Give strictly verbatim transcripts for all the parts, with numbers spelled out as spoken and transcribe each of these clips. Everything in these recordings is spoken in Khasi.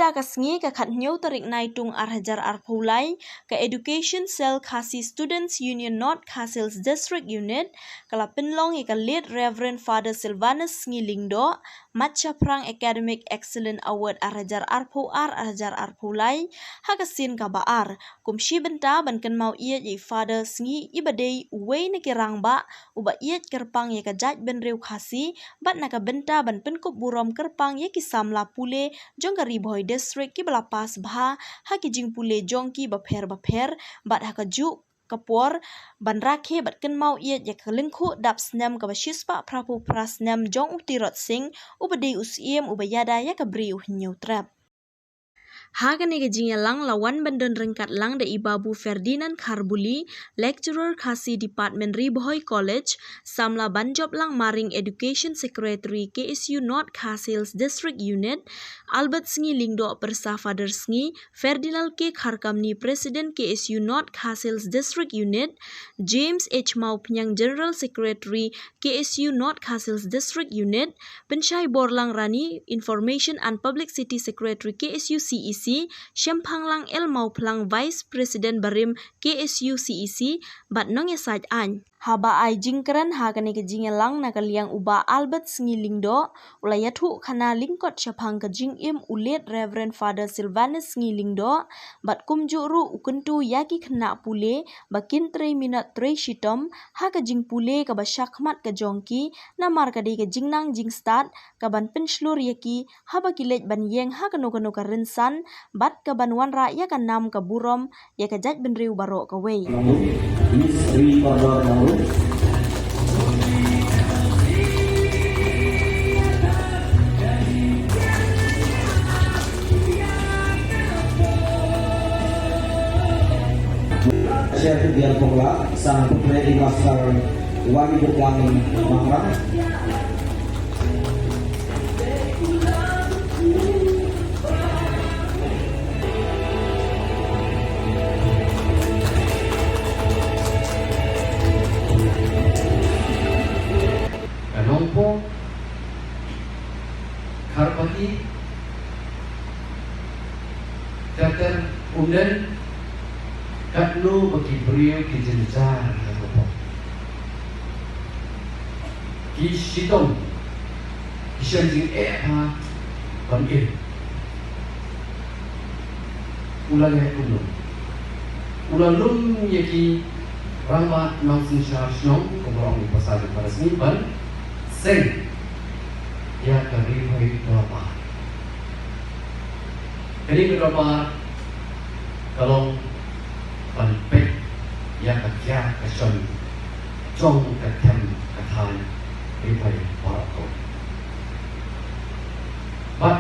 Mynta ka sngi ka khathynñiew tarik Naitung ar hajar arphew lai, ka Education Cell Khasi Students Union North Khasi Hills District Unit ka la pynlong ïa ka Late Reverend Father Silvanus Sngi Lyngdoh Mat Shaphrang Academic Excellence Award ar hajar arphew ar ar hajar arphew lai ha ka sien kaba ar, kum shi bynta ban kynmaw ïeit ïa i Father Sngi, iba dei uwei na ki rangbah uba ïeit kyrpang ïa ka jaitbynriew Khasi, bad na ka bynta ban pynkup burom kyrpang ïa ki samla pule jong ka Ri Bhoi District kiba la pass bha ha ki jingpule jong ki bapher bapher, bad ha kajuh ka por ban rakhe bad kynmaw ïeit ïa ka lyngkhuh dap snem kaba shispah phraphew phra snem jong u Tirot Sing, uba dei u Syiem uba ïada ïa ka Bri u Hynñiewtrep. Ha kane ka jingïalang la wan ban don ryngkat lang da i Babu Ferdinand Kharbuli, Lecturer Khasi Department Ri Bhoi College, samla Banjoplang Maring Education Secretary K S U North Khasi Hills District Unit, Albert Sngi Lyngdoh Pyrsa Father Sngi, Ferdinand K Kharkamni President K S U North Khasi Hills District Unit, James H Mawphniang General Secretary K S U North Khasi Hills District Unit, Pynshai Borlang Rani Information and Publicity Secretary K S U C E C, Shemphanglang L Mawphlang Vice President Barim K S U C E C, bad nongïasaid aiñ. Haba ai jingkren ha kane ka jingïalang na ka liang u Bah Albert Sngi Lyngdoh u la ïathuh khana lyngkot shaphang ka jingim u Late Reverend Father Silvanus Sngi Lyngdoh, bad kumjuh ruh u kyntu ïa ki khynnah pule ba kin trei minot trei shitom ha ka jingpule kaba shakhmat ka jong ki, namar ka dei ka jingnang jingstad kaban pynshlur ïa ki haba ki leit ban ïeng ha kano kano ka rynsan, bad kaban wanrah ïa ka nam ka burom ïa ka jaitbynriew baroh kawei. Miss Ri Kordor Nongrum. Chair Biang Pongla, sang Putri Master Wali Bergang Mangrang. Ka Nongpoh, Kharpati, Kater, Umden, katno ba ki briew ki jynjar ha ka pop. Ki shitom, ki shem jingeh ha ban im. U la leh kumno? U la lum ïa ki rangbah nongsynshar shnong, kumba ong i Pastor Ri Paras Sngi, ban seng ïa ka Ri Bhoi Dorbar. Kane ka dorbar ka long ban peit ïa ka kiar ka shon jong ka them ka thaiñ Ri Bhoi baroh kawei. Bad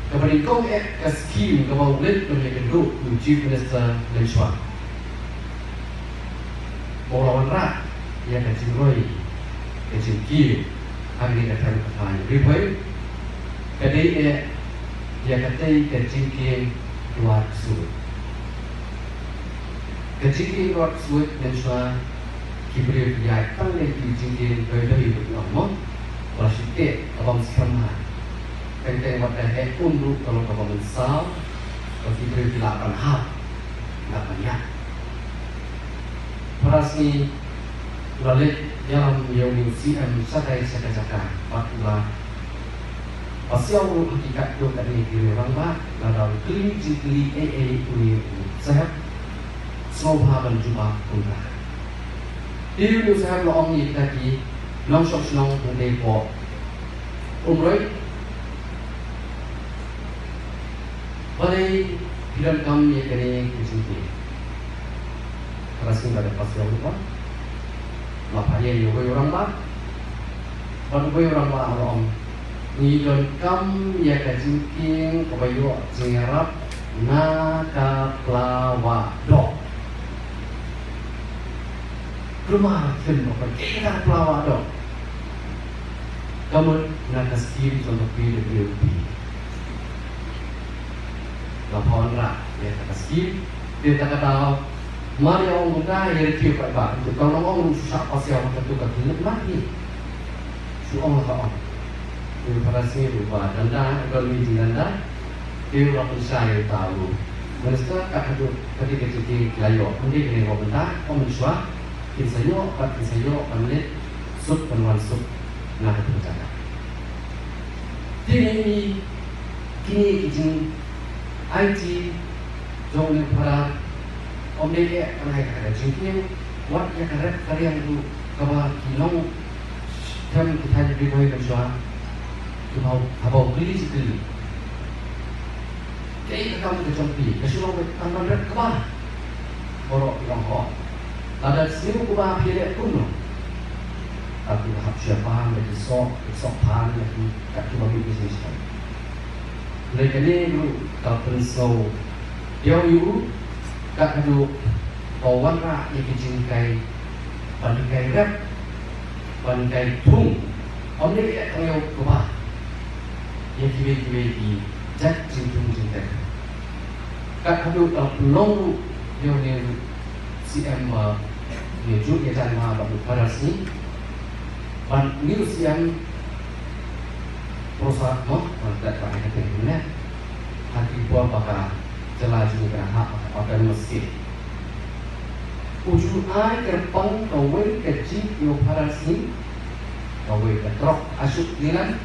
kaba nyngkong eh ka skhim kaba u leit ban ïakynduh u Chief Minister mynshwa. Ba u la wanrah ïa ka jingroi ka jingkiew ha kane ka them ka thaiñ Ri Bhoi, ka dei eh ïa katei ka jingkieng Dwar Ksuid. Ka jingkieng Dwar Ksuid mynshwa ki briew ki ïaid tang ïa ki jingkieng doi doi ruh ong mo, ba la shu teh ka bym skhem ha. Teng teng wat ka heh um ruh ka long kaba mynsaw, ba ki briew ki lah ban hap, lah ban ïaid. Pyrshah sngi u la leit ïalam ïa u C M shatai sha ka jaka bad u la pasiaw ruh ha ki katto katne ki rangbah, lada u kylli jingkylli ei ei une u sahep sngewbha ban jubab kumta. Te une u sahep u la ong ïa kita ki nongshong shnong hangtei hapoh Umroi, balei phi donkam ïa kane ka jingkieng? Ka la sngewbha ban pasiaw ruh ba la phah ïa uwei u rangbah. Bad uwei u rangbah u la ong, ngi donkam ïa ka jingkieng kaba ïoh jingïarap na ka Pla Wah Doh. Kulmar, phin ong kaei kata ka Pla Wah Doh? Ka mut na ka skhim jong ka P W D. La phah wanrah ïa kata ka skhim, te kata ka daw mar ïa ong kumta ïa rkhie paidbah, to ka long ong ruh shu shah pasiaw ha kato ka clinic mar hi. Shu ong la ka ong. Te pyrshah sngi ruh ba danda, don meeting danda. Ïa u la pynshai ïa uta u minister, kat haduh kane ka jingkit ki la ïoh. Ym dei kane ka bynta, ym mynshuwa, kin sa ïoh, bad kin sa ïoh ban leit suk ban wan suk na kata ka jaka. Te ngi, kine ki jing-aiti jong u Phadar, ym dei eh ban ai kata ka jingkiew, wat ïa ka rep ka riang ruh kaba ki long them ki thaiñ Ri Bhoi mynshuwa, kiba haba u kylli jingkylli. Kaei ka kam ka jong phi, ka shu long tang ban rep kaba. Baroh ki ong ho. Lada sniew kaba phi leh kumno. Te ki hap sha phan da ki soh, ki soh phan da ki, kat kiba mih ki shisha. Hynrei kane ruh ka pynsngew diaw ïa u, kat haduh ba u wanrah ïa ki jinghikai, ban hikai rep, ban hikai thung, ym dei eh tang ïa u kba, ïa kiwei kiwei ki jait jingthung jingtep. Kat haduh ba la pynlong ruh ïa une u C M ba ïa juh ïa jam bad u Phadar Sngi, bad une u C M Prasad mo, bad kat ba ïa ka teng ne, ha ki por ba ka jylla jong ngi ka hap ha ka autonomous state. U ju ai kyrpang kawei ka jeep ïa u Phadar Sngi, kawei ka truck Ashok Leyland,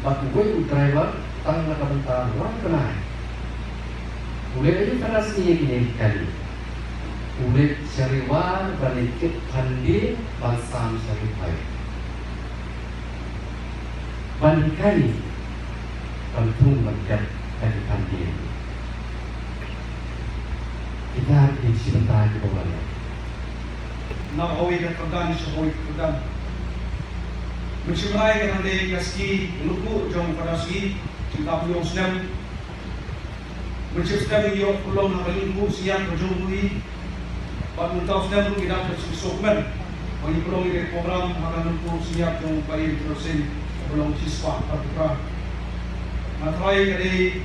bad uwei u driver tang na ka bynta wan bnai. U leit ïa u Phadar Sngi ïa kine ki kali. U leit sha Ri War ban ïa kit phan dien ban sam sha Ri Bhoi. Ban hikai, ban thung, ban kep ha ki phan dien. Kita ki shi bynta kiba u la leh. Na kawei ka kyrdan sha kawei ka kyrdan. Mynshem bnai ka dang dei ka sngi lyngkhuh jong u Phadar Sngi, jingtap ïa u snem. Mynshem snem ngi ïoh pynlong ha ka lyngkhuh synñiat ka jong u hi. Bad mynta u snem ruh ngi dap da ka jingsngewkmen ba ngi pynlong ïa ka program ha ka lyngkhuh synñiat jong u Bah Im Tyrot Sing, kaba long shispah khatphra. Nga tharai ka dei,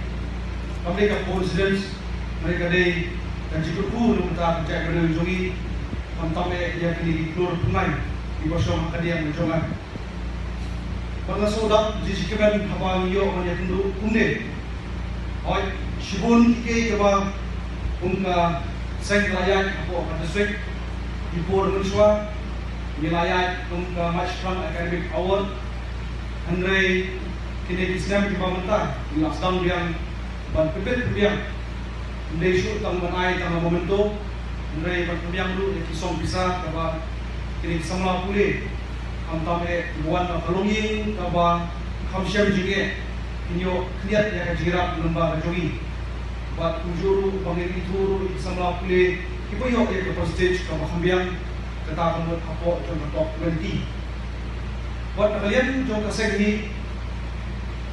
kam dei ka coincidence, hynrei ka dei ka jingkyrkhu na ka bynta ka jaitbynriew jong ngi, khamtam eh ïa kine ki klur pynlait kiba shong ha ka diang ka jong nga. Bad nga sngewdap jingkmen haba ngi ïoh ban ïakynduh kumne. Hooid, shibun kiei kiei kiba kum ka seng ka la ïaid hapoh ka district. Ki por mynshuwa ngi la ïaid kum ka Mashphrang Academic Award. Hynrei kine ki snem kiba mynta ngi la sdang biang ban pynbit pynbiang. Ym dei shuh tang ban ai tang ha memento, hynrei ban pynbiang ruh ïa ki song pisa kaba kine ki samla pule, khamtam eh kiba wan na ka longïing kaba kham shem jingeh, kin ïoh khyndiat ïa ka jingïarap lyngba ka jong ngi. Bad kumjuh ruh ba ngin ithuh ruh ïa ki samla pule kiba ïoh ïa ka prestige kaba kham biang, kata ka mut hapoh jong ka top twenty. Wat na ka liang jong ka seng hi,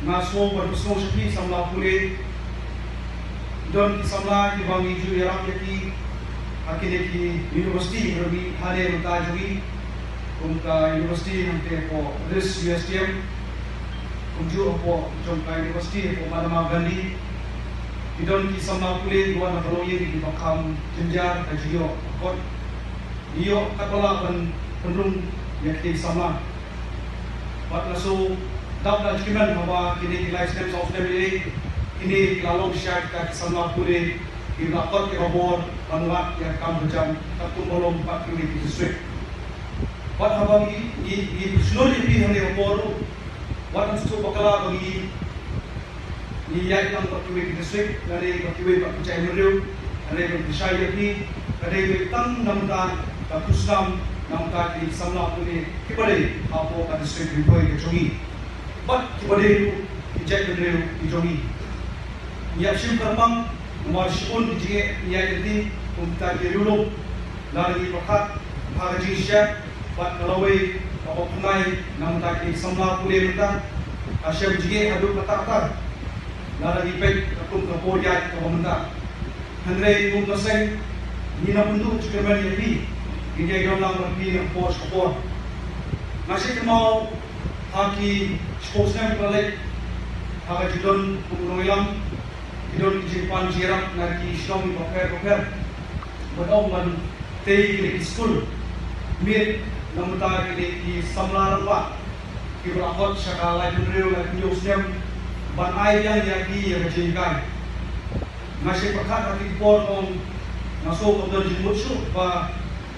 nga sngew ban pynsngew sha phi samla pule. Don ki samla kiba ngi ju ïarap ïa ki ha kine ki university ruh ngi ha ne mynta jong ngi. Kum ka university hangte hapoh Ris U S T M. Kumjuh hapoh jong ka university hapoh Mahatma Gandhi. Ki don ki samla pule kiba wan na ka longïing kiba kham jynjar ka jingïoh akor. Ïoh katba lah ban pynrung ïa kine ki samla. Bad nga sngewdap da jingkmen haba kine ki lai snem saw snem ïa kine ki la long sha kita ki samla pule kiba la kot ïa ka bor ban wad ïa ka kam ka jam katkum ba long bad kiwei ki district. Bad haba ngi ngi ngi pynshlur ïa phi hangne ha por ruh, wat ym sngewthuh bakla ba ngi Ngi ïaid lang bad kiwei ki district, lane bad kiwei bad ki jaitbynriew, lane bad ki shai ïa ki, lane bad tang na bynta ka khusnam, na bynta ki samla pule kiba dei hapoh ka district Ri Bhoi ka jong ngi. Bad kiba dei ruh ki jaitbynriew ki jong ngi. Ngi ïap shim kyrpang, namar shibun ki jingeh ngi ïaid lynti, kum kita ki riewlum, lada ngi pyrkhat ha ka jingshisha, bad ka lawei kaba pynlait na bynta ki samla pule mynta, ka shem jingeh haduh katta katta. Lada ngi peit katkum ka por ïaid kaba mynta. Hynrei kum ka seng, ngi nang pynduh jingkyrmen ïa phi, ngin ïai don lang bad phi na ka por sha ka por. Nga shait kynmaw ha ki shiphew snem ba la leit, ha ka jingdon kum u nongïalam, ki don ki jingpan jingïarap na ki shnong bapher bapher. Bad ong ban tei kine ki skul miet na bynta kine ki samla rangbah kiba la khot sha ka laiphew hynriew laiphew hynñiew snem ban ai biang ïa ki ïa ka jinghikai. Nga shait pyrkhat ha ki por kong, nga sngew kumno jingmut shuh ba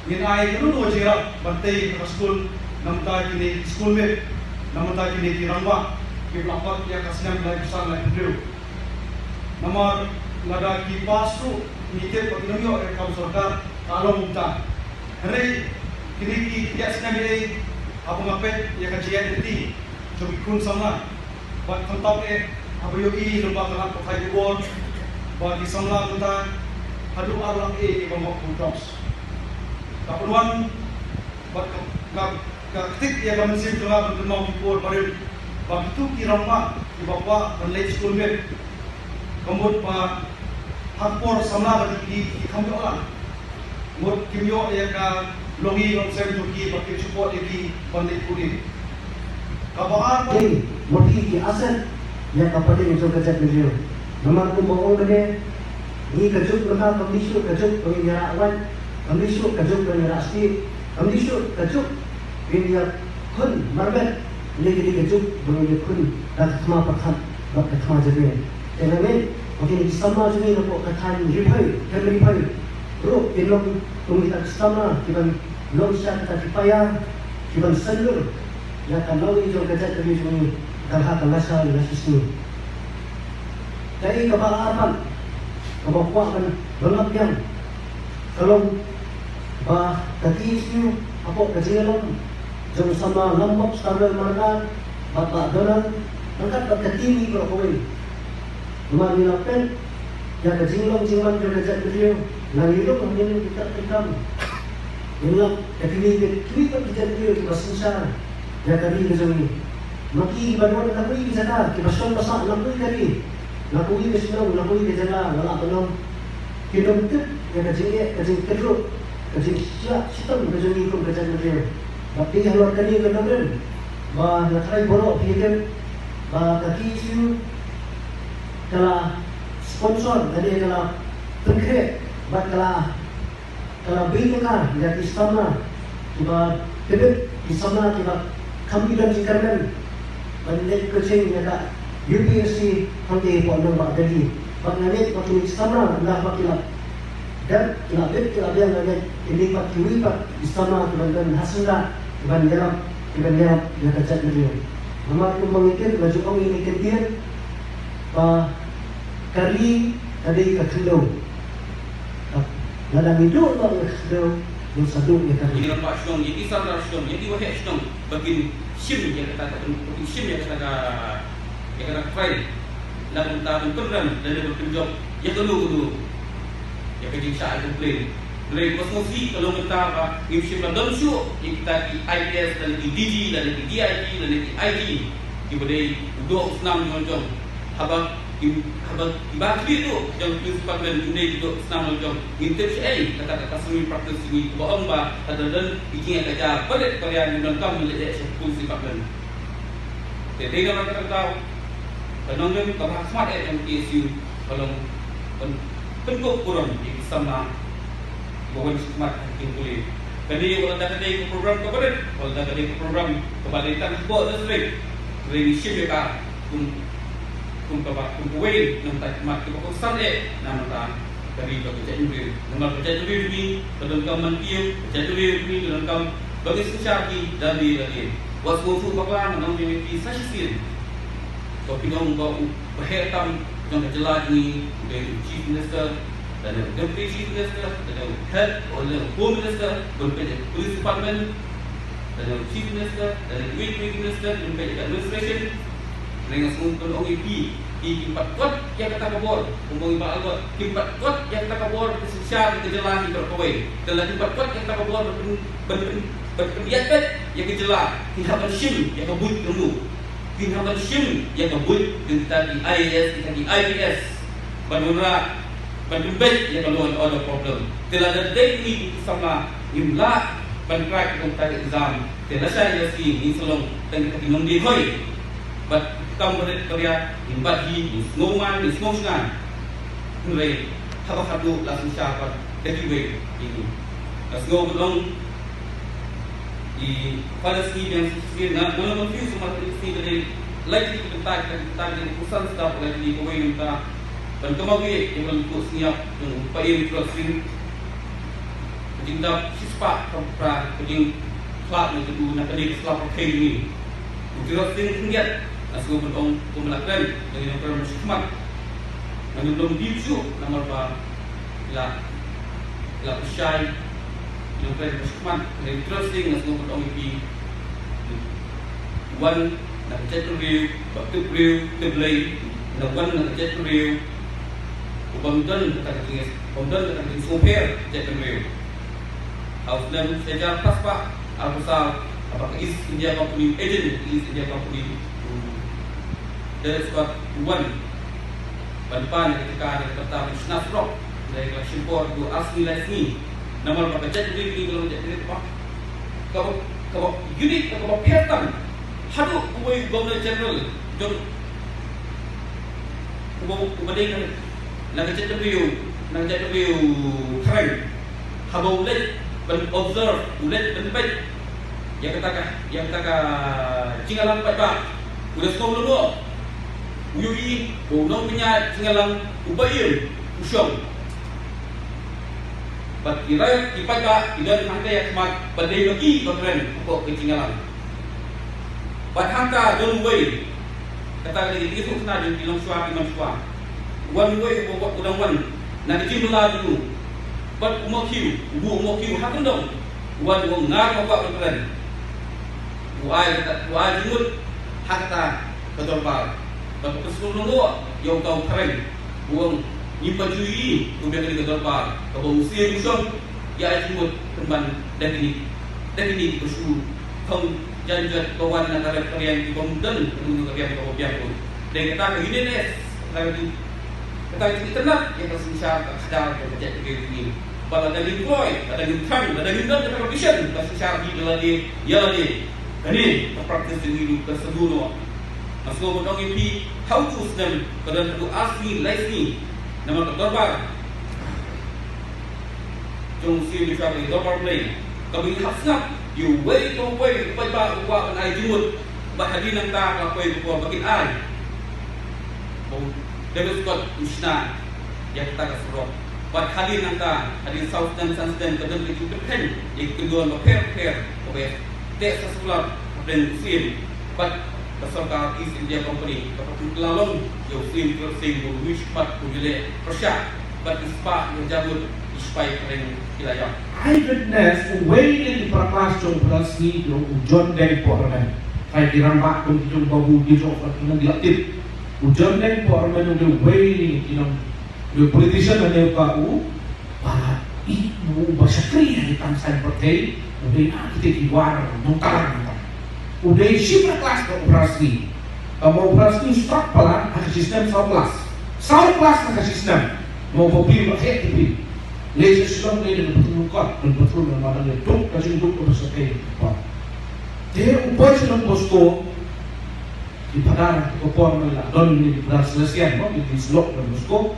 ngin ai kano kano ka jingïarap ban tei ha ka skul na bynta kine ki skul miet, na bynta kine ki rangbah kiba la kot ïa ka snem laiphew san laiphew hynriew. Namar lada ki pass ruh ngi tip ba kin ym ïoh ïa ka kam sorkar, ka long kumta. Hynrei kine ki ïa snem ïa, haba nga peit ïa ka jingïaid lynti jong ki khun samla, bad khamtam eh haba ïohi lyngba ka lad pathai khubor ba ki samla mynta haduh ar lak eh kiba mih kum dogs. Ka pynwan bad ka, ka, ka ktik ïa ka mynsiem jong nga ban kynmaw ki por barim ba kito ki rangbah kiba kwah ban leit skul miet, ka mut ba ha ka por samla ba ki, ki, ki kham ïoh lang. Mut kim ïoh ïa ka longïing longsem jong ki ba kin support ïa ki ban leit pule. Kaba ar, dei, mut ki, ki asset ïa ka pdeng jong ka jaitbynriew. Namar kumba ong mynne, ngi ka juk mynta kam dei shuh ka juk ba ngin ïarah wait, kam dei shuh ka juk ba ngin ïarah stieh, kam dei shuh ka juk ba ngin ïakhun marmet, ne ka dei ka juk ba ngin ïakhun da ka thma pyrkhat bad ka thma jingeh. Te nga ngeit ba kine ki samla jong ngi napoh ka thaiñ Ri Bhoi, Ri Bhoi ruh kin long kum kita ki samla kiban long sha kita ki paia kiban saiñdur ïa ka lawei jong ka jaitbynriew jong ngi da ha ka lashai lashisngi. Kaei kaba ar pat kaba kwah ban, ban lap biang ka long ba ka T S U hapoh ka jingïalam jong u samla Lambok Starwell Myrna bad Bah Donald ryngkat bad ka team baroh kawei. Namar ngi la peit ïa ka jinglong jingman jong ka jaitbynriew, la ngi rung ha kine ki kat ki kam. Ngi lap ïa kine ki, kine pat ki jaitbynriew kiba synshar ïa ka ri ka jong ngi. Ma ki kiba don na kawei ka jaka, kiba shong ba sah na kawei ka ri, na kawei ka shnong, na kawei ka jylla, la lah ban ong, kim tip ïa ka jingeh, ka jingkyrduh, ka jingshitom ka jong ngi kum ka jaitbynriew. Bad dei halor kane ka nongrim ba nga tharai baroh phi tip ba ka T S U ka la sponsor, lane ka la pynkhreh bad ka la, ka la beit ïa ka, ïa ki samla kiba tbit, ki samla kiba kham ïoh don jingkyrmen ban leit coaching ïa ka U P S C hangtei hapoh nongbah Delhi. Bad nga ngeit ba kine ki samla, ynda ba ki la dep, ki la bit, ki la biang, nga ngeit kine pat kiwei pat ki samla kiban don ha syndah kiban ïarap, kiban ïarap ïa ka jaitbynriew. Namar kumba ngi tip, la ju ong ïa kine ki ktien ba ka ri ka dei ka khyndew. Lada ngi duh noh ïa ka khyndew, ngin sa duh ïa ka ri. Ïa ki rangbah shnong, ïa ki sardar shnong, ïa ki waheh shnong ba kin shim ïa kata ka, ba kin shim ïa kata ka, ïa kata ka file na ka bynta ban pynrem lane ban pynjop ïa kano kano ïa ka jingshah ïa ka complain. Hynrei kaba sngewsih ka long mynta ba ngim shym la don shuh ïa kita ki I P S lane ki D G lane ki D I G lane ki I G kiba dei u doh u snam jong la jong. Haba ki, haba kiba khlieh duh jong ka police department kim dei ki doh u snam jong la jong, ngin tip shaei kata ka customary practice jong ngi kaba ong ba lada don ki jingeh ka jia barit baria ngin donkam ban leit sha police department. Te dei namar kata ka daw ka nongrim kaba ha khmat eh jong T S U ka long ban pynkup burom ïa ki samla kiba wan shakhmat ha ki ïing pule. Kane wat la da ka dei ka program kaba rit, wat la da ka dei ka program kaba dei tang hapoh district, hynrei ngi shim ïa ka kum, kum kaba, kum kawei na bynta ki khmat kiba kongsan eh na bynta ka ri bad ka jaitbynriew. Namar ka jaitbynriew jong ngi ka donkam ban pynïaid, ka jaitbynriew jong ngi ka donkam ba ngin synshar ïa ki da lade da lade. Wat sngewthuh bakla, nga ong ïa phi sa shisien. Ba phin ong ba u baheh tam jong ka jylla jong ngi u dei u Chief Minister, lane u Deputy Chief Minister, lane u Head, lane u Home Minister, ban peit ïa ka Police Department, lane u Chief Minister, lane kiwei kiwei ki minister, ban peit ïa ka administration. Hynrei nga sngewbha ban ong ïa phi, phi kim pat kot ïa kata ka bor, kumba ong i Bah Albert, kim pat kot ïa kata ka bor ka synshar ïa ka jylla hi baroh kawei. Te lada kim pat kot ïa kata ka bor ban pyn, ban pyn, ban pynïaid beit ïa ka jylla, kin hap ban shim ïa ka buit jong u. Kin hap ban shim ïa ka buit jong kita ki I A S, kita ki I P S ban wanrah, ban pynbeit ïa ka law and order problem. Te lada dei ngi ki samla ngim lah ban crack ïa kata ka exam, te lashai lashisngi ngin sa long tang kita ki nongdie hoi. Bad kam barit baria ngin bat hi, ngin sngew man, ngin sngew shngaiñ. Hynrei haba khatduh la synshar pat da kiwei ïa ngi. Nga sngew ban ong i Father Sngi biang shisien, nga, nga long confused, ma Father Sngi ka dei lai tylli ki bynta, ki bynta ki dei kongsan, sdang lai tylli kawei na bynta Ban kynmaw ïa ka lyngkhuh synñiap jong u Paiem Tirot Sing, ka jingdap shispah khatphra ka jingkhlad na ka du na kane ka sla pyrthei jong ngi. U Tirot Sing Khyndiat, nga sngew ban ong kumba la kren, ngi nongkren ba shakhmat. Ngi long dei shuh namar ba la, la pyrshah nongkren ba shakhmat. Ngi Tirot Sing, nga sngew ban ong ïa phi, wan na ka jaitbynriew ba tip briew tip Blei, na wan na ka jaitbynriew u bym don kata ka jing, bym don kata ka jingsngewpher jaitbynriew. Ha u snem shihajar phra spah arphew saw, haba ka East India Company, agent East India Company, u Dr. Scott u wan ban pan ïa ka jaka na ka bynta ban shna surok, da ka la shim por haduh ar sngi lai sngi. Namar ba ka jaitbynriew ka long jaitbynriew kaba, kaba, kaba unique, kaba pher tam. Haduh uwei u Governor General jong, uba, uba dei na, na ka jaitbynriew, na ka jaitbynriew phareng, haba u leit ban observe, u leit ban peit ïa kata ka, ïa kata ka jingïalang paidbah, u la sngew lyngngoh. U ïohi ba u nongpynïaid jingïalang u Paiem u shong. Bad ki reit ki paidbah ki don hangta ïa khmat, bad dei ma ki ba kren hapoh ka jingïalang. Bad hangta don uwei, kata ka dei ka jingïathuhkhana jong ki longshuwa ki manshuwa. Wan uwei uba, u dang wan na ka jingbylla jong u. Bad u Mawkhiew, u Mawkhiew ha kyndong, u wan u ong nga kwah ban kren. U ai, u ai jingmut ha kata ka dorbar. Bad ka pynsngew lyngngoh ïa uta u phareng, u ong, ngim pat ju ïohi kumba kane ka dorbar kaba u Syiem u shong, ïa ai jingmut pynban da kine, da kine kiba shu thong janjot ba wan na ka rep ka riang, ki bym don ka duna ka riang kaba biang ruh. Dei kata ka uniqueness, kata ka jing, kata ka jingitynnad ïa ka synshar ka khadar ka jaitbynriew jong ngi. Ba lada ngim kloi, lada ngim thrang, lada ngim don kata ka vision ka synshar hi da lade ïa lade, kane ka practice jong ngi ruh kan sa duh noh. Nga sngew ban ong ïa phi, ha utu u snem ka don haduh ar sngi lai sngi namar ka dorbar jong u Syiem Jashwa, ka dorbar Blei, kaba ngi hap sngap ïa uwei pa uwei u paidbah u kwah ban ai jingmut. Bad hadien nangta ka la poi ka por ba kin ai, ba u David Scott un shna ïa kata ka surok. Bad hadien nangta, hadien saw snem san snem, ka don ka jingpynkheiñ ïa ki kyndon bapher bapher kaba ïa teh sa skulap hapdeng u Syiem. Bad ka sorkar East India Company ka pynkylla long ïa u Syiem Tirot Sing ba un mih shakhmat, un ïaleh pyrshah bad ki spah ïa u Jabut, ki sipai phareng ki la ïap. Eyewitness, uwei na ki para klas jong u Prasngi, u John Deng Poramen. Trai ki rangbah kum ki jong Babu, ki jong Fatima, ki la tip. U John Deng Poramen u dei uwei na ki nong, u politician, lane uba, u ba i, u ba shakri ha ki thaw saiñ pyrthei, u dei na kita ki war nongtlang. U dei shi para klas bad u Prasngi. Ka ma u Prasngi u stad palat ha ka shi snem saw klas. Saw klas ha ka shi snem. Ma u Bobby u la heh Bobby. Leit sha Shillong, leit da ka patrol, ka patrol, ka patrol, ka jingduk ka ba shakri. Te u poi sha Don Bosco, ki phadar ha ka por mynta la don ki phadar Salesian, mo, ki dei shlok Don Bosco.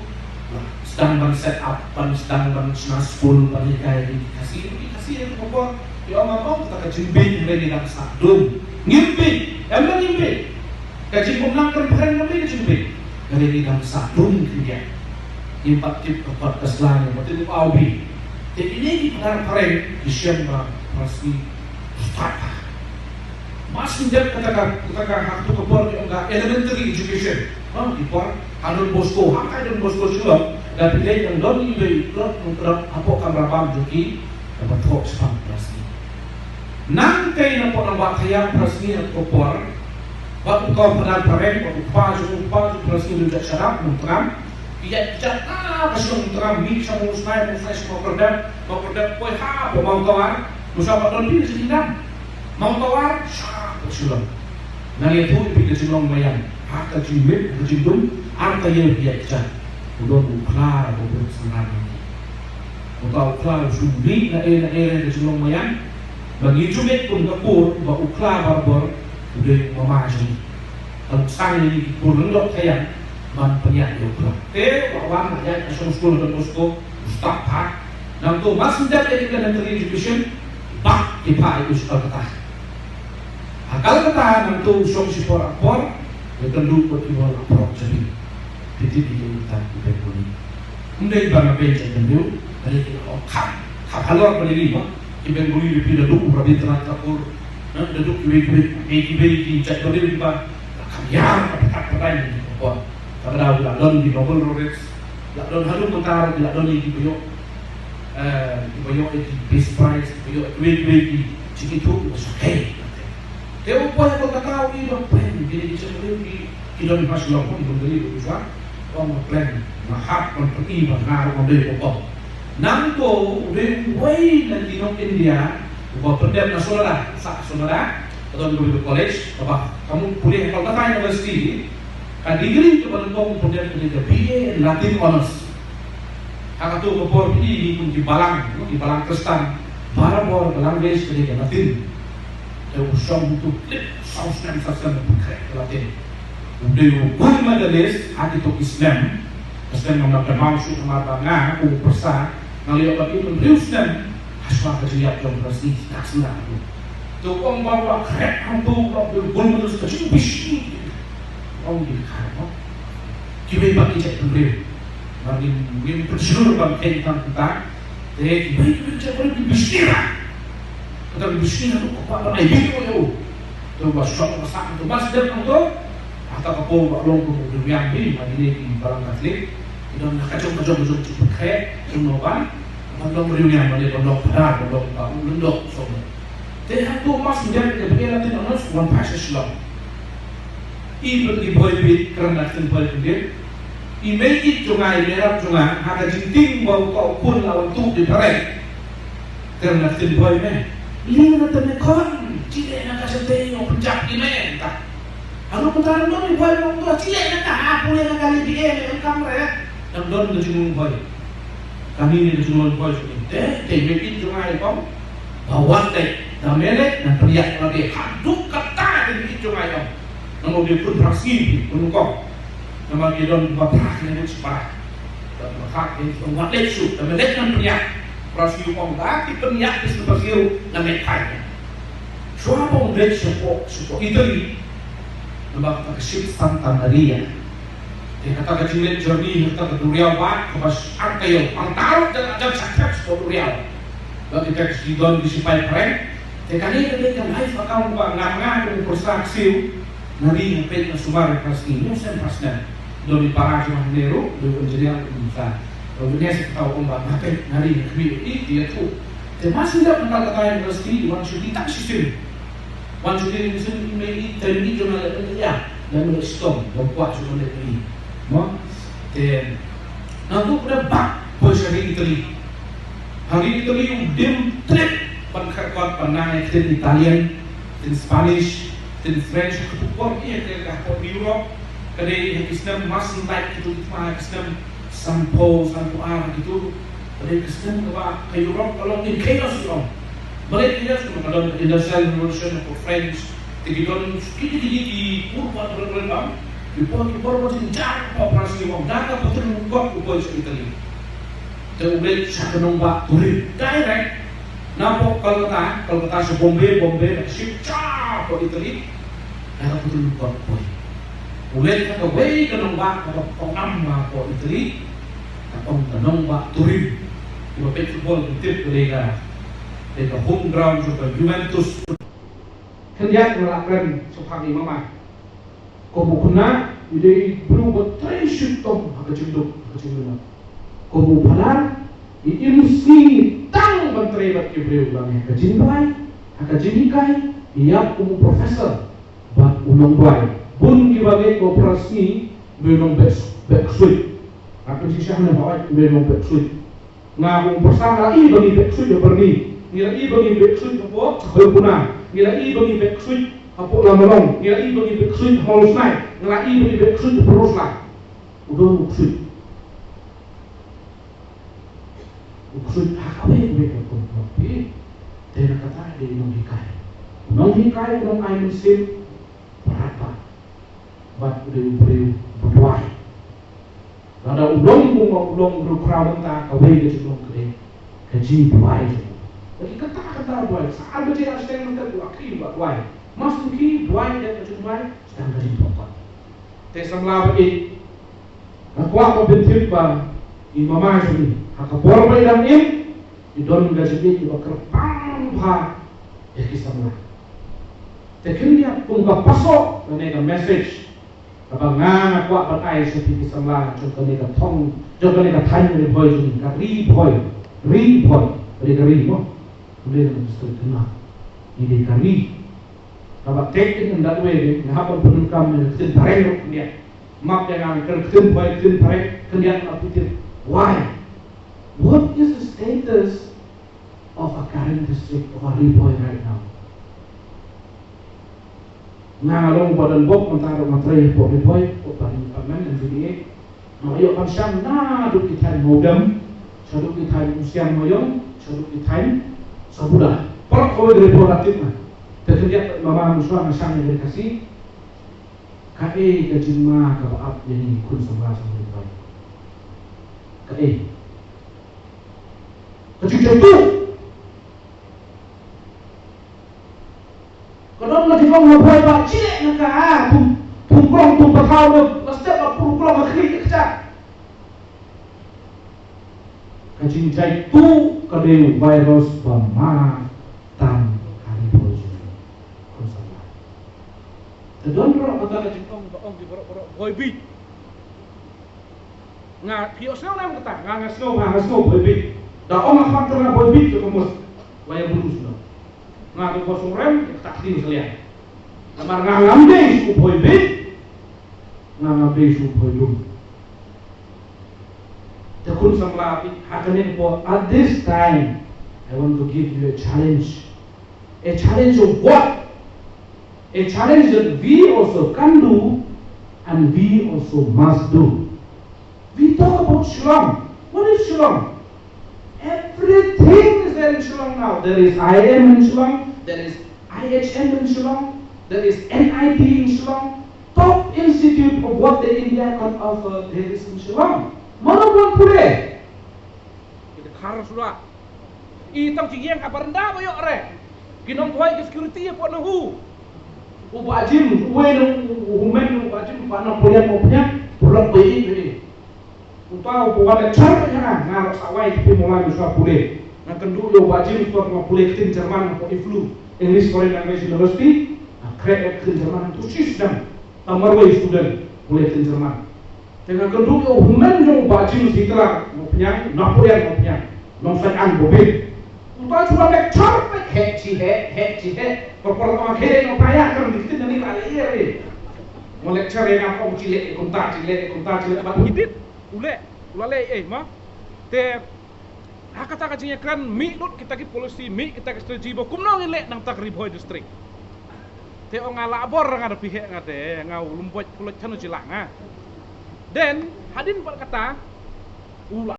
La sdang ban set up, ban sdang ban shna skul, ban hikai ïa ki Khasi, ki Khasi ha ka por. Ki ong, ong, ta ka jingbieit hynrei ngi dang sah dum. Ngim bieit, em, ngim bieit. Ka jingkyrmen phareng ka dei ka jingbieit. Hynrei ngi dang sah dum, ki ong. Ngim pat tip ka kot ka sla, ngim pat tip u A U B. Te kine ki phadar phareng ki shem ba Prasngi stad. Mas ngi dep kata ka, kata ka, ha kato ka por ki ong ka elementary education. Ha, ki por ha Don Bosco, ha ka Don Bosco Shillong, da phi leit, dang don iwei i khlok nongtrok hapoh kamra bam jong ki, kaba thoh shaphang Prasngi. Nangtei na pdeng Bah Thaiang Prasngi ha kato ka por, bad uta u phadar phareng, bad u kpa jong u, kpa jong u Prasngi u dang shadap nongtram. Ki ïaid ki jan ha ka shnong Nongtram, mih sha Mawsnai, Mawsnai sha Mawkyrdep, Mawkyrdep poi hapoh Mawtawar, Mawsnai pat don phi ka jingdam. Mawtawar, sha Shillong. Nang ïathuh ïa phi ka jinglong Maïan, ha ka jingmih, ha ka jingdum, ar taïew ki ïaid ki jan. U don u Khla, u don u Synran. Uta u Khla u shu mih na ei na ei ha ka jinglong Maïan. Ba ngi ju mih kum ka kur, ba u Khla barabor u dei u mama jong ngi. Tang sdang ïa ngi ki kur lyngdoh Thaiang ban pynïaid ïa u Khla. Te u la wan ïaid ha shong skul Don Bosco, u stad pat. Nangta mas ngi dep ïa ka elementary education, bah ki phah ïa u sha Calcutta. Ha Calcutta nangta u shong shipor apor, ïakynduh bad ki bor apor jong ngi. Phi tip ki jong kita ki Bengali. Ym dei ba nga beiñ jait bynriew, ba dei ki la ong kham, kham halor ba dei ngi ba. Ki Bengali, phi da duk u Rabindranath Tagore, ha, da duk kiwei kiwei, kiwei kiwei ki jait bynriew kiba la kham ïar, ka pyrkhat pyrthei ngi ki khubor. Kaba dei ki la don ki Nobel laureates, ki la don haduh mynta, ki la don ki ba ïoh, eh, ki ba ïoh ki Peace Prize, ki ba ïoh kiwei kiwei ki jingithuh kiba shakei. Te u poi ha Kolkata u ïohi ba pyn, kine ki jait bynriew ki, ki don ha Shillong, ki don ha Delhi, ki don, ong ba pyn, nga hap ban pyni ba nga ruh ngan dei u bok. Nangto u dei uwei na ki nong India uba pyndep na Sonada, sah Sonada, ka don kawei ka college, kaba ka mut pule ha Kolkata University, ka degree kaba nyngkong u pyndep ka dei ka B A in Latin Honours. Ha kato ka por phi i kum ki balang, ki balang Khristan, barabor ka language ka dei ka Latin. Te u shong hangto khlem saw snem, saw snem u pynkhreh ka Latin. U dei u Gulmadelis ha kito ki snem. Ka snem ngam lah kynmaw shuh namar ba nga kum u pyrsa nga la ïoh bad ki hynriew snem. Hashwa ka jingïap jong u Pharasngi, ka snem hangto. Te u ong ba u la khreh hangto, u la, u Gulmadelis ka jingbishni. Ong ki kha mo. Kiwei pat ki jait bynriew. Ba ngim, ngim pynshlur ban kheiñ tang kumta. Te kiwei kiwei ki jait bynriew ki bishni ra. Kata ki bishni haduh ka kwah ban ai bill ïa u. Te ba shong ba sah hangto, ba sdang hangto. Hata ka por ba long kum u riewïang hi, ma kine ki balang Katholik. Ki don na ka jong ka jong ka jong ki jingpynkhreh, jong no ban, ban long riewniam, ban long phadar, ban long ba u lyngdoh, so. Te hangto u Mass Miguel, ka B A Latin Honours, wan phai sha Shillong. I bad i Bhoi bad i kren da ka ktien Bhoi khyndiat. I mei ïeit jong nga, i mei ïarap jong nga, ha ka jingtieng ba u, ka u khun la wan tuh da i phareng. Kren da ka ktien Bhoi, me. Leh na ka te me khun, chih leh na ka shatei, u pynjah ïa me, ta. Haduh mynta ruh i Bhoi u ong to, chih leh na ka, ha pule na ka leh B A, me, em kam re. Dang don ka jinglong Bhoi. Kane ka jinglong Bhoi jong ngi. Te, te mei ïeit jong nga i ong ba wat leh, da me leh ngan pynïap ïa lade. Haduh katta te mei ïeit jong nga i ong. Nangno de pun Pharasngi, pun nyngkong. Namar ki don ba phah ki language ba. Don ba phah ki ong wat leh shuh, da me leh ngan pynïap. Pharasngi u ong ba ki pynïap ki shu Pharasngi ruh ngan leh phai. Shuwa ba u leit shapoh, shapoh Italy. Namar kata ka ship Santa Maria. Te kata ka jingleit journey ha kata ka duriaw ba kaba ar taïew, hangta ruh da la jan shah thep sha ka duriaw. Ba kita ki don ki sipai phareng. Te kane ka dei ka life account ba nga, nga kum u pyrsa ksiew, nga ri nga peit nga sumar ïa ka sngi, ne sem ka snem. Don i para jong nga hangne ruh, don engineer ruh, sa. Don witness, kata u ong ba nga peit nga ri nga khmih ïa i, ïathuh. Te ma shu dep na Calcutta University, wan shu dei tang shisien. Wan shu dei shisien, i mei i, te i jong nga leh leh ïa, leh leh shitom, ba kwah shu leh i. Mo? Te nangtu u dep bah poi sha ri Italy. Ha ri Italy u dim trip ban kyrkot ban nang ïa ka ktien Italian, ktien Spanish, ktien French, ha ka por ïa ka, ka por Europe. Ka dei ha ki snem marsyntait, kito ki thma ha ki snem sanphew, sanphew ar, kito. Ka dei ka snem kaba ka Europe ka long in chaos, long. Balei chaos? Ka don ka Industrial Revolution ha ka French. Te ki don kine kine ki pur ba don don bam. Ki por, ki por ba jynjar ba operation bam. Da ka putri lyngkot u poi sha Italy. Te u leit sha ka nongbah Turin. Direct. Napoh Kolkata, Kolkata sha Bombay, Bombay na ship sha poh Italy. Da ka putri lyngkot u poi. U leit ha kawei ka nongbah kaba pynïap hapoh Italy. Ka ong ka nongbah Turin. Kiba peit football ki tip ka dei ka, dei ka home ground jong ka Juventus. Khyndiat nga la kren shaphang i mama. Kum u khynnah, i dei i briew ba trei shitom ha ka jingduk, ha ka jinglyngngoh. Kum u phadar, i im sngi tang ban trei bad ki briew, lane ha ka jingduwai, ha ka jinghikai, i ïap kum u professor bad u nongduwai. Bun kiba ngeit ba u Pharasngi u dei u nongbeh, beh ksuid. Nga pynshisha ne ba u dei u nongbeh ksuid. Nga kum u pyrsa nga la ïohi ba ngi beh ksuid ha Byrni. Ngi la ïohi ba ngi beh ksuid hapoh Khairpuna. Ngi la ïohi ba ngi beh ksuid hapoh Lamrong. Ngi la ïohi ba ngi beh ksuid ha Mawlai. Ngi la ïohi ba ngi beh ksuid hapoh Rosla. U don u ksuid. U ksuid ha kawei kawei ka kum ka pi. Te na kata ka dei u nonghikai. U nonghikai u nongai mynsiem. Bad u dei u briew ba duwai. Lada u long kumba u long u briew khraw mynta, kawei ka jinglong ka dei ka jingduwai jong u. Lada kata kata duwai, sa ar baje ar shiteng mynta u la khie ba duwai. Mas u khie duwai da ka jingduwai, sdang ka jingpynkut. Te samla ba ïeit. Nga kwah ba phin tip ba i mama jong ngi, ha ka por ba i dang im, i don ka jingïeit ba kyrpang bha ïa ki samla. Te khyndiat kum ka pasoh lane ka message kaba nga nga kwah ban ai sha phi ki samla jong kane ka thong, jong kane ka thaiñ Ri Bhoi jong ngi, ka Ri Bhoi, Ri Bhoi, ka Ri, ka Ri mo. Ka Ri ka Ri. Kaba take it in that way, nga hap ban pyndonkam ïa ka ktien phareng ruh khyndiat. Map ïa nga ka ktien Bhoi, ktien phareng, khyndiat nga pyndonkam. Why? What is the status of a Karen district, of a Ri Bhoi right now? Nga nga long ba don bok mynta ruh nga trei hapoh Ri Bhoi, hapoh Planning Department, M D D A. Nga ïoh ban shang naduh ki thaiñ Mawdem, shaduh ki thaiñ Umsiang Mawïong, shaduh ki thaiñ Sabuda. Paralok kawei ka Ri Bhoi la tip nga. Te khyndiat mama mynshuwa nga shang ïa ka Ri Khasi. Kaei ka jingma kaba ap ïa ngi khun samla sha Ri Bhoi? Kaei ka jingjaituh? Ka don la ki ong ha Bhoi ba chileh na ka, ah, thung, thung krong, thung pathaw, na la step la pur krong ha khlieh ka kjat. Ka jingjaituh ka dei u virus ba ma tam ha Ri Bhoi jong ngi. Khun samla. Te don baroh kata ka jingong ba ong ki baroh baroh Bhoi Beat. Nga phi ïohsngew ne em kata, nga nga sngew, nga nga sngew Bhoi Beat. Da ong nga kham tyrwa Bhoi Beat te ka mut la ïa bulu sngewbha. Nga te ba shu rem ïa kata ka ding ka liang. Namar nga ngam dei shu Bhoi Beat, nga ngam dei shu Bhoi Lum. Te khun samla, ha kane ka por, at this time, I want to give you a challenge. A challenge of what? A challenge that we also can do and we also must do. We talk about Shillong. What is Shillong? Everything is there in Shillong now. There is I I M in Shillong, there is I H M in Shillong, there is N I T in Shillong. Top institute of what the India can offer, there is in Shillong. Mano ban pule? Kita khar sudah. I tang ci ïeng ka baranda ba ïoh re. Ki nong Bhoi ki security ïa pon hu. U Bah Jim, uwei na u, u, u men u Bah Jim, ba nong Bhoi ïa mo pnya, pulok ba i ni. Uta u ba wan lecture ba ïa nga, nga rok sa wai ki phi mo lai mynshuwa pule. Nga kynduh ïa u Bah Jim, uta nga pule ktien German, ko I F L U, English Foreign Language University, nga crack ktien German, tu sis dang. Tang marwei student, pule ktien German. Te nga kynduh ïa u hynmen jong u Bah James Hitler, Mawphniang, Napoleon Mawphniang, Nongsaitang Bobit. Uta shu wan lecture peit, heh shi heh, heh shi heh. Por por ong heh, nongpaya kan diktin nani ka leh ïa re. Mo lecture ïa nga, ong shi leh kumta, shi leh kumta, shi leh bad hi dit. U leh, u la leh ei ma. Te ha kata ka jingïakren mih lut kita ki policy, mih kita ki strategy ba kumno ngin leh nangta ka Ri Bhoi District. Te ong nga lah bor nga da phi heh, nga te nga u lum boj pulot chano jila nga. Then hadien bad kata u la